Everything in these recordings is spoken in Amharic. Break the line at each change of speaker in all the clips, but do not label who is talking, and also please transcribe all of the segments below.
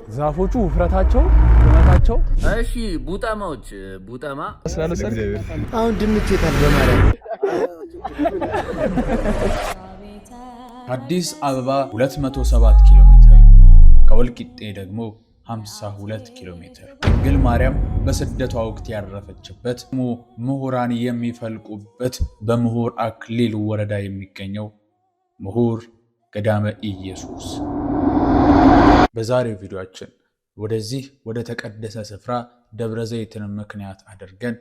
ዛፎቹ ውፍረታቸው፣ ቁመታቸው።
እሺ ቡጠማዎች ቡጠማ።
አሁን ድንች የታል በማርያም?
ከአዲስ አበባ 207 ኪሎ ሜትር፣ ከወልቂጤ ደግሞ 52 ኪሎ ሜትር፣ ድንግል ማርያም በስደቷ ወቅት ያረፈችበት፣ ምሁራን የሚፈልቁበት፣ በምሁር አክሊል ወረዳ የሚገኘው ምሁር ገዳመ ኢየሱስ። በዛሬው ቪዲዮአችን ወደዚህ ወደ ተቀደሰ ስፍራ ደብረ ዘይትን ምክንያት አድርገን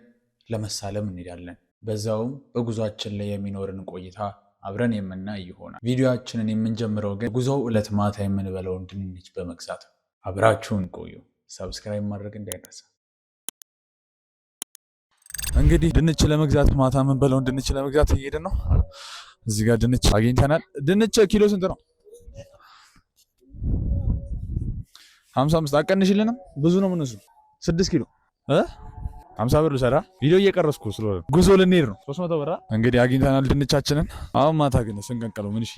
ለመሳለም እንሄዳለን። በዛውም በጉዟችን ላይ የሚኖርን ቆይታ አብረን የምናይ ይሆናል። ቪዲዮአችንን የምንጀምረው ግን ጉዞው ዕለት ማታ የምንበለውን ድንች በመግዛት ነው። አብራችሁን ቆዩ። Subscribe ማድረግ እንዳይረሳ። እንግዲህ ድንች ለመግዛት፣ ማታ የምንበለውን ድንች ለመግዛት እየሄድን ነው። እዚህ ጋር ድንች አግኝተናል። ድንች ኪሎ ስንት ነው? 55። አቀንሽልንም፣ ብዙ ነው። ምንሱ 6 ኪሎ 50 ብር ልሰራ፣ ቪዲዮ እየቀረስኩ ስለሆነ ጉዞ ልንሄድ ነው። 300 ብር እንግዲህ አግኝተናል ድንቻችንን። አሁን ማታ ግን ስንቀንቀለው ምን? እሺ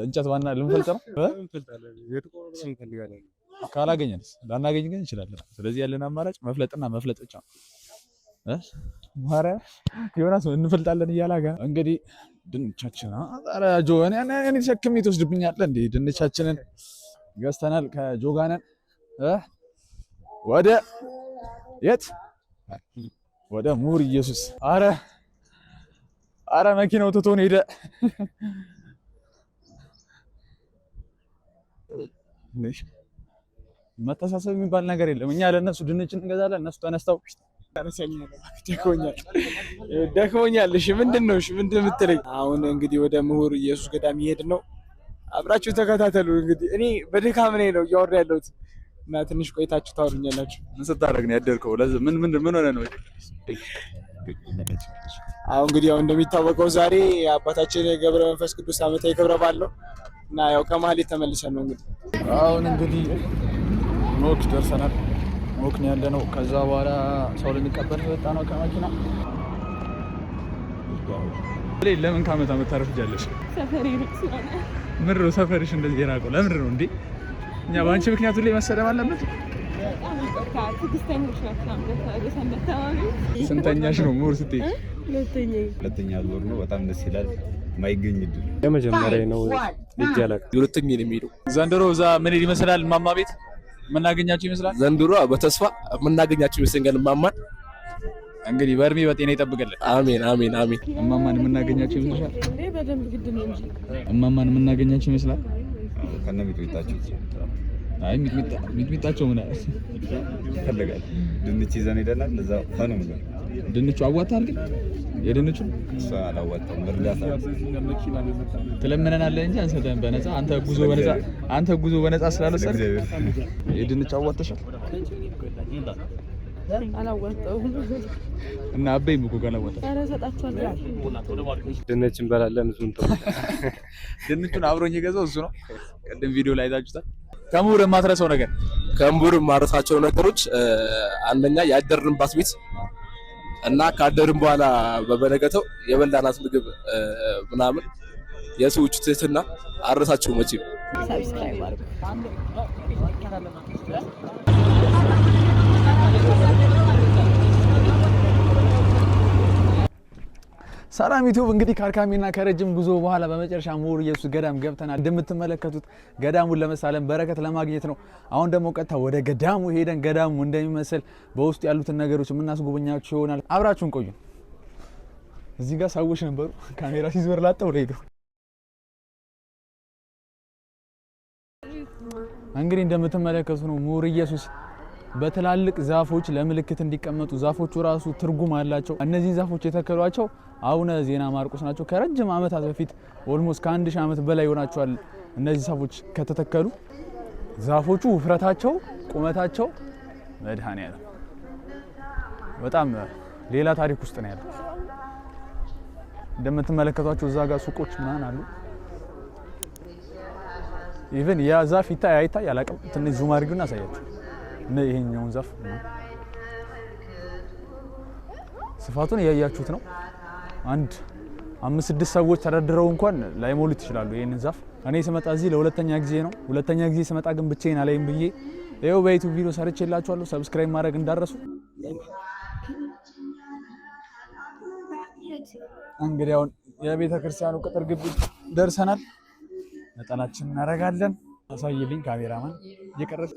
እንጨት ባና ልንፈልጥ ነው። ካላገኘንስ? ላናገኝ ግን እንችላለን። ስለዚህ ያለን አማራጭ መፍለጥና መፍለጥ ብቻ ነው። ማርያም ዮናስ እንፈልጣለን እያለ ጋር እንግዲህ ድንቻችን፣ ኧረ ጆ እኔ ተሸክሜ ትወስድብኛለህ እንዴ? ድንቻችንን ገዝተናል። ከጆጋነን ወደ የት? ወደ ምሁር ኢየሱስ። አረ አረ መኪናው ትቶን ሄደ። መተሳሰብ የሚባል ነገር የለም። እኛ ለእነሱ ድንች እንገዛለን፣ እነሱ ተነስተው
ደክሞኛል፣ ደክሞኛል። እሺ ምንድን ነው? እሺ ምንድን የምትለኝ? አሁን እንግዲህ ወደ ምሁር ኢየሱስ ገዳም ይሄድ ነው። አብራችሁ ተከታተሉ። እንግዲህ እኔ በድካም ላይ ነው እያወራ ያለሁት እና ትንሽ ቆይታችሁ ታወሩኛላችሁ።
ምን ስታደርግ ነው ያደርከው? ምን ምን ምን ሆነ ነው?
አሁን እንግዲህ ያው እንደሚታወቀው ዛሬ የአባታችን የገብረ መንፈስ ቅዱስ ዓመታዊ ክብረ በዓል ነው እና ያው ከመሀል ተመልሰን ነው እንግዲህ።
አሁን እንግዲህ ኖክ ደርሰናል። ኖክ ነው ያለነው። ከዛ በኋላ ሰው ልንቀበል የወጣ ነው ከመኪና። ለምን ከዓመት ዓመት ታረፍጃለሽ?
ሰፈሬ ሩቅ ስለሆነ።
ምንድን ነው ሰፈርሽ እንደዚህ የራቀው? ለምንድን ነው እንዴ? እኛ በአንቺ ምክንያት ሁሌ መሰደብ አለበት?
በጣም ይቅርታ። ትዕግስተኞች ናቸው የሰንበት ተማሪዎች።
ስንተኛሽ ነው ምሁር ስትሄጂ?
ሁለተኛ።
ሁለተኛ ዙር ነው። በጣም ደስ ይላል። ማይገኝ እድል።
የመጀመሪያ ነው፣ ልጅ አላውቅም።
ሁለተኛ ነው የሚሄደው።
ዘንድሮ እዛ ምን ይመስላል? ማማ ቤት የምናገኛቸው ይመስላል።
ዘንድሮ በተስፋ የምናገኛቸው ይመስለኛል ማማን።
እንግዲህ በእድሜ በጤና ይጠብቅልን።
አሜን አሜን አሜን።
እማማን የምናገኛቸው ይመስላል።
እንዴ በደንብ ግድ ነው እንጂ።
እማማን የምናገኛቸው ይመስላል።
ከነ ሚጥሚጣቸው።
አይ ሚጥሚጣቸው ምን
ይፈልጋል? ድንች ይዘን ሄደናል። እዛ ፈን ነው።
ድንቹ አዋጣል ግን የድንቹ
እሷ አላዋጣም። እርዳታ።
ትለምነናለህ እንጂ አንሰጥህም በነፃ። አንተ ጉዞ በነፃ ስላልወሰድክ የድንች አዋጥተሻል?
አላዋጣሁም።
እና አበይም እኮ ካላዋጣሽ።
ኧረ እሰጣችኋለሁ።
ድንች እንበላለን። እሱን ተው።
ድንቹን አብሮኝ የገዛው እሱ ነው። ቅድም ቪዲዮ ላይ አይታችሁታል። ከምሁር የማትረሳው ነገር?
ከምሁር የማረሳቸው ነገሮች አንደኛ ያደርንባት ቤት እና ካደርን በኋላ በበነገተው የበላናት ምግብ ምናምን፣ የሰዎቹ ትህትና አረሳቸው መቼም።
Subscribe አድርጉ።
ሰላም ዩቲዩብ፣ እንግዲህ ከአድካሚና ከረጅም ጉዞ በኋላ በመጨረሻ ምሁር ኢየሱስ ገዳም ገብተናል። እንደምትመለከቱት ገዳሙን ለመሳለም በረከት ለማግኘት ነው። አሁን ደግሞ ቀጥታ ወደ ገዳሙ ሄደን ገዳሙ እንደሚመስል በውስጡ ያሉትን ነገሮች የምናስጎበኛችሁ ይሆናል። አብራችሁን ቆዩ። እዚህ ጋር ሰዎች ነበሩ። ካሜራ ሲዞር ላጠው ሄዱ። እንግዲህ እንደምትመለከቱ ነው፣ ምሁር ኢየሱስ በትላልቅ ዛፎች ለምልክት እንዲቀመጡ፣ ዛፎቹ ራሱ ትርጉም አላቸው። እነዚህን ዛፎች የተከሏቸው አቡነ ዜና ማርቆስ ናቸው። ከረጅም ዓመታት በፊት፣ almost ከ1000 ዓመት በላይ ይሆናቸዋል እነዚህ ዛፎች ከተተከሉ። ዛፎቹ ውፍረታቸው፣ ቁመታቸው፣ መድኃኔዓለም፣ በጣም ሌላ ታሪክ ውስጥ ነው ያለው። እንደምትመለከቷቸው እዛ ጋር ሱቆች ምናምን አሉ። Even ያ ዛፍ ይታይ አይታይ አላውቅም። ትንሽ zoom አድርጊውና አሳያችሁ። ይሄኛውን ዛፍ ስፋቱን እያያችሁት ነው። አንድ አምስት ስድስት ሰዎች ተደርድረው እንኳን ላይሞሉት ይችላሉ ይሄንን ዛፍ። እኔ ስመጣ እዚህ ለሁለተኛ ጊዜ ነው። ሁለተኛ ጊዜ ስመጣ ግን ብቻዬን አላይም ብዬ ይኸው በ YouTube ቪዲዮ ሰርቼላችኋለሁ። Subscribe ማድረግ እንዳትረሱ። እንግዲህ አሁን የቤተ ክርስቲያኑ ቅጥር ግቢ ደርሰናል። ነጠላችን እናደርጋለን። አሳይልኝ ካሜራማን እየቀረጸ።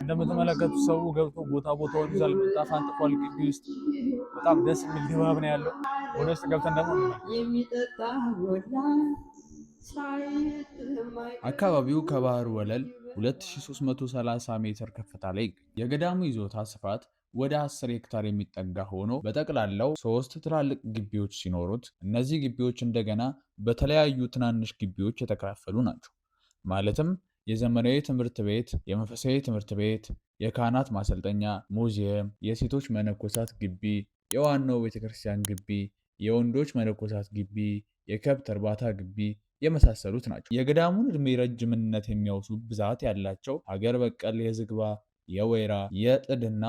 እንደምትመለከቱ ሰው ገብቶ ቦታ ቦታውን ይዟል። ምንጣፍ አንጥፏል። ግቢ ውስጥ በጣም ደስ የሚል ድባብ ነው ያለው። ወደ ውስጥ ገብተን ደግሞ አካባቢው ከባህር ወለል 2330 ሜትር ከፍታ ላይ ይገኛል። የገዳሙ ይዞታ ስፋት ወደ 10 ሄክታር የሚጠጋ ሆኖ በጠቅላላው ሶስት ትላልቅ ግቢዎች ሲኖሩት እነዚህ ግቢዎች እንደገና በተለያዩ ትናንሽ ግቢዎች የተከፋፈሉ ናቸው። ማለትም የዘመናዊ ትምህርት ቤት፣ የመንፈሳዊ ትምህርት ቤት፣ የካህናት ማሰልጠኛ፣ ሙዚየም፣ የሴቶች መነኮሳት ግቢ፣ የዋናው ቤተክርስቲያን ግቢ፣ የወንዶች መነኮሳት ግቢ፣ የከብት እርባታ ግቢ የመሳሰሉት ናቸው። የገዳሙን ዕድሜ ረጅምነት የሚያወሱ ብዛት ያላቸው ሀገር በቀል የዝግባ፣ የወይራ፣ የጥድና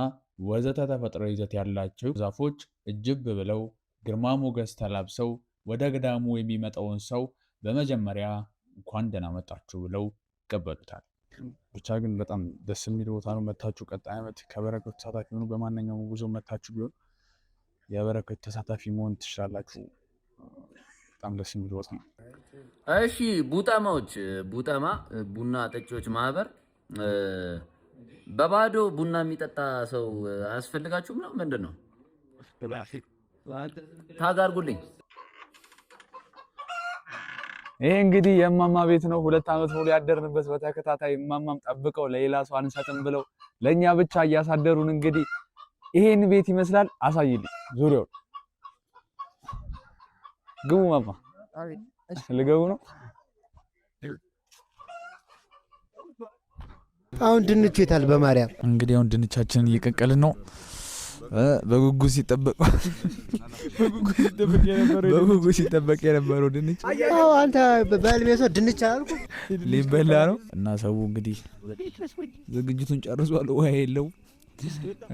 ወዘተ ተፈጥሮ ይዘት ያላቸው ዛፎች እጅብ ብለው ግርማ ሞገስ ተላብሰው ወደ ገዳሙ የሚመጣውን ሰው በመጀመሪያ እንኳን ደህና መጣችሁ ብለው ይቀበሉታል። ብቻ ግን በጣም ደስ የሚል ቦታ ነው። መታችሁ ቀጣይ ዓመት ከበረከቱ ተሳታፊ ሆኑ። በማንኛውም ጉዞ መታችሁ ቢሆን የበረከቱ ተሳታፊ መሆን ትችላላችሁ። በጣም ደስ የሚል ቦታ ነው።
እሺ ቡጠማዎች፣ ቡጠማ ቡና ጠጪዎች ማህበር፣ በባዶ ቡና የሚጠጣ ሰው አያስፈልጋችሁም ነው ምንድን ነው? Tag አርጉልኝ።
ይሄ እንግዲህ የእማማ ቤት ነው። 2 ዓመት ሙሉ ያደርንበት በተከታታይ። እማማም ጠብቀው ለሌላ ሰው አንሰጥም ብለው ለእኛ ብቻ እያሳደሩን እንግዲህ ይሄን ቤት ይመስላል። አሳይልኝ ዙሪያውን። ግቡ ማማ፣ ልገቡ ነው።
አሁን ድንቹ የታል? በማርያም።
እንግዲህ አሁን ድንቻችንን እየቀቀልን ነው። በጉጉት ሲጠበቅ የነበረው ድንች።
አዎ፣ አንተ በህልሜ ሰው ድንች አላልኩም።
ሊበላ ነው እና ሰው እንግዲህ ዝግጅቱን ጨርሷል። ውሃ የለውም።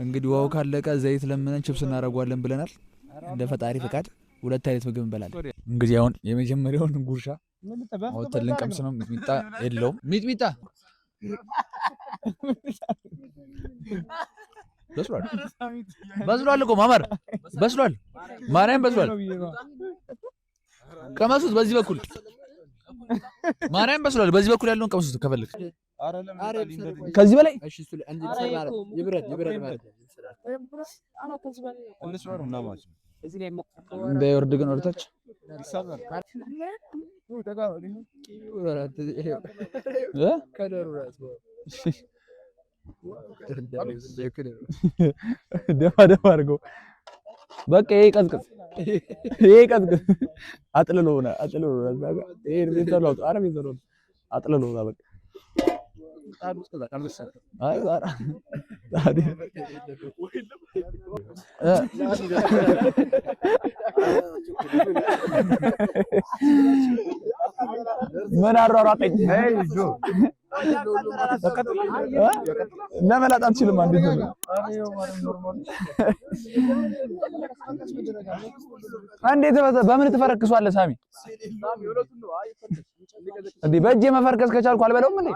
እንግዲህ ውሃው ካለቀ ዘይት ለምነን ችፕስ እናደርገዋለን ብለናል። እንደ ፈጣሪ ፍቃድ ሁለት አይነት ምግብ እንበላለን። እንግዲህ አሁን የመጀመሪያውን ጉርሻ አውጥተን ልንቀምስ ነው። ሚጥሚጣ የለውም። ሚጥሚጣ በስሏል፣ በስሏል እኮ ማማር በስሏል። ማርያም በስሏል። ቀመሱት። በዚህ በኩል ማርያም በስሏል። በዚህ በኩል ያለውን ቀመሱት ከፈለግ ከዚህ በላይ። እንዳይወርድ ግን ወደታች እ? ደፋ ደፋ አድርገው። በቃ ይሄ ቀዝቅዝ፣ ይሄ ቀዝቅዝ። አጥልሎ ሆነ አጥልሎ ሆነ እዛ ጋር ይሄ ቤተሰብ አውጡ። ኧረ ቤተሰብ አውጡ። አጥልሎ ሆነ በቃ። አይ ኧረ ታዲያ ምን አሯሯጠኝ? ለመላጥ አትችልም። እንዴት ነው? እንዴት በምን ትፈረክሷለህ ሳሚ? እንዴ በእጄ መፈርከስ ከቻልኩ አልበለውም እንዴ?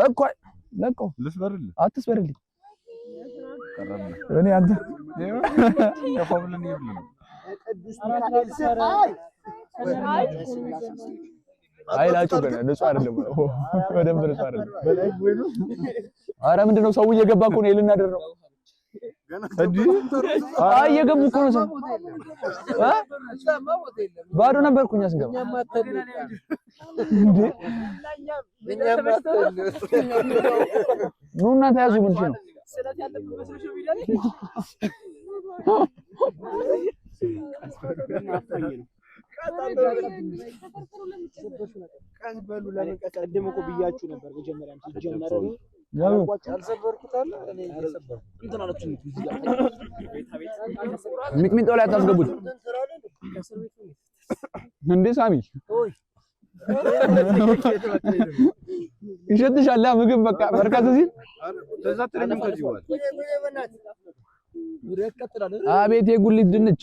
እኮ ለቀው አትስበርልኝ። እኔ አንተ አይ ላጩ ገና ንጹህ አይደለም፣ በደንብ ንጹህ አይደለም። ኧረ ምንድን ነው ሰው እየገባ እኮ ነው፣ ልናደር ነው። አይ እየገቡ እኮ ነው ሰው እ ባዶ ነበርኩኝ እኛ ስንገባ። እንዴ ኑና ተያዙ። ምን ነው?
ቅድም እኮ ብያችሁ ነበር። መጀመሪያም ሲጀመር እንትን አላችሁ።
ሚጥሚጣው ላይ አታስገቡት እንዴ ሳሚ፣ ይሸትሻል። ምግብ በቃ በርካታ ሲል አቤት የጉሊት ድንች።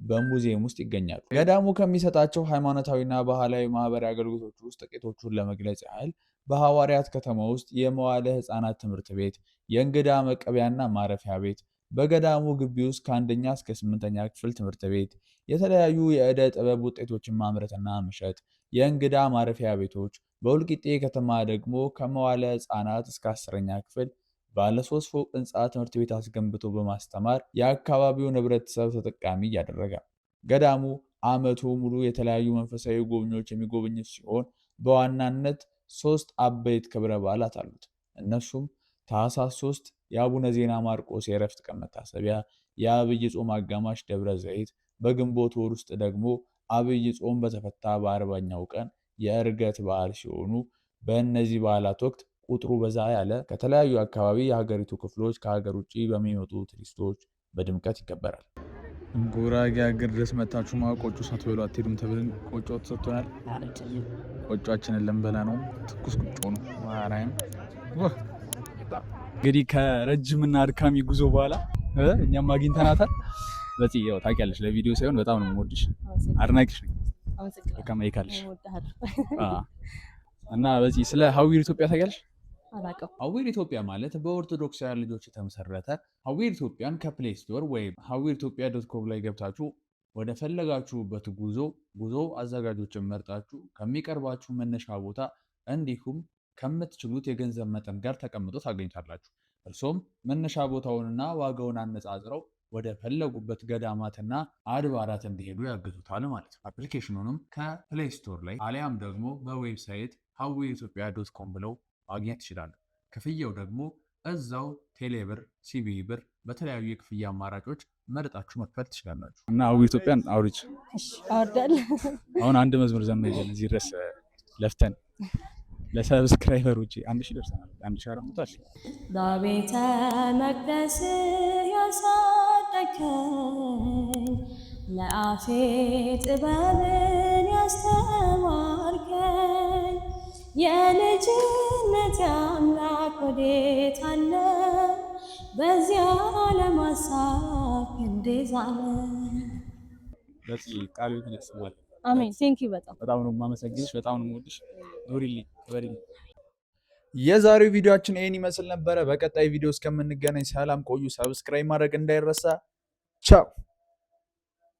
በሙዚየም ውስጥ ይገኛሉ። ገዳሙ ከሚሰጣቸው ሃይማኖታዊና ባህላዊ ማህበራዊ አገልግሎቶች ውስጥ ጥቂቶቹን ለመግለጽ ያህል በሐዋርያት ከተማ ውስጥ የመዋለ ሕፃናት ትምህርት ቤት፣ የእንግዳ መቀበያና ማረፊያ ቤት፣ በገዳሙ ግቢ ውስጥ ከአንደኛ እስከ ስምንተኛ ክፍል ትምህርት ቤት፣ የተለያዩ የዕደ ጥበብ ውጤቶችን ማምረትና መሸጥ፣ የእንግዳ ማረፊያ ቤቶች፣ በወልቂጤ ከተማ ደግሞ ከመዋለ ሕፃናት እስከ 10ኛ ክፍል ባለሶስት ፎቅ ህንፃ ትምህርት ቤት አስገንብቶ በማስተማር የአካባቢውን ህብረተሰብ ተጠቃሚ እያደረገ። ገዳሙ ዓመቱ ሙሉ የተለያዩ መንፈሳዊ ጎብኚዎች የሚጎበኙት ሲሆን በዋናነት ሶስት አበይት ክብረ በዓላት አሉት። እነሱም ታኅሳስ 3 የአቡነ ዜና ማርቆስ የዕረፍት ቀን መታሰቢያ፣ የዐቢይ ጾም አጋማሽ ደብረ ዘይት፣ በግንቦት ወር ውስጥ ደግሞ ዐቢይ ጾም በተፈታ በ40ኛው ቀን የዕርገት በዓል ሲሆኑ በእነዚህ በዓላት ወቅት ቁጥሩ በዛ ያለ ከተለያዩ አካባቢ የሀገሪቱ ክፍሎች ከሀገር ውጭ በሚመጡ ቱሪስቶች በድምቀት ይከበራል።
ጉራጌ ሀገር ድረስ መታችሁ ማ ቆጮ ሳትበሉ አትሄዱም ተብለን ቆጮ ተሰጥቶናል። ቆጮአችንን ልንበላ ነው። ትኩስ ቆጮ ነው። ማርያም፣ እንግዲህ ከረጅምና አድካሚ ጉዞ በኋላ እኛም አግኝተናታል። በፂ፣ ያው ታውቂያለሽ፣ ለቪዲዮ ሳይሆን በጣም ነው የምወድሽ፣ አድናቂሽ ነኝ። በቃ ማይካልሽ እና በፂ፣ ስለ ሀዊር ኢትዮጵያ ታውቂያለሽ?
አላውቅም።
ሀዊር ኢትዮጵያ ማለት በኦርቶዶክሳውያን ልጆች የተመሰረተ፣ ሀዊር ኢትዮጵያን ከ Play Store ወይም ሀዊር ኢትዮጵያ.com ላይ ገብታችሁ ወደ ፈለጋችሁበት ጉዞ አዘጋጆችን መርጣችሁ ከሚቀርባችሁ መነሻ ቦታ እንዲሁም ከምትችሉት የገንዘብ መጠን ጋር ተቀምጦ ታገኙታላችሁ። እርሶም መነሻ ቦታውንና ዋጋውን አነጻጽረው ወደ ፈለጉበት ገዳማትና አድባራት እንዲሄዱ ያግዙታል ማለት ነው። Application ኑንም ከ Play Store ላይ አሊያም ደግሞ በ website ሀዊር ኢትዮጵያ.com ብለው ማግኘት ይችላሉ። ክፍያው ደግሞ እዛው ቴሌብር፣ ሲቢኢ ብር፣ በተለያዩ የክፍያ አማራጮች መርጣችሁ መክፈል ትችላላችሁ።
እና ሀዊር ኢትዮጵያን አውርጅ።
አወርዳለሁ።
አሁን አንድ መዝሙር ዘምሪልን፣ እዚህ ድረስ ለፍተን ለ subscriber ኦች 1000 ደርሰናል። 1400 አለ።
በቤተ መቅደስ ያሳደከኝ፣ ለአፌ ጥበብን ያስተማርከኝ፣ የልጅነት አምላክ ወዴት አለ? በዚያ ለማሳብ ክንዴ ዛለ።
በፂ፣ ቃሉ ያሰማል።
አሜን። Thank you በጣም።
በጣም ነው የማመሰግንሽ። በጣም ነው የምወድሽ። ኑሪልኝ፣ ክበሪልኝ።
የዛሬው ቪዲዮአችን ይህን ይመስል ነበረ። በቀጣይ ቪዲዮ እስከምንገናኝ ሰላም ቆዩ። Subscribe ማድረግ እንዳይረሳ። ቻው።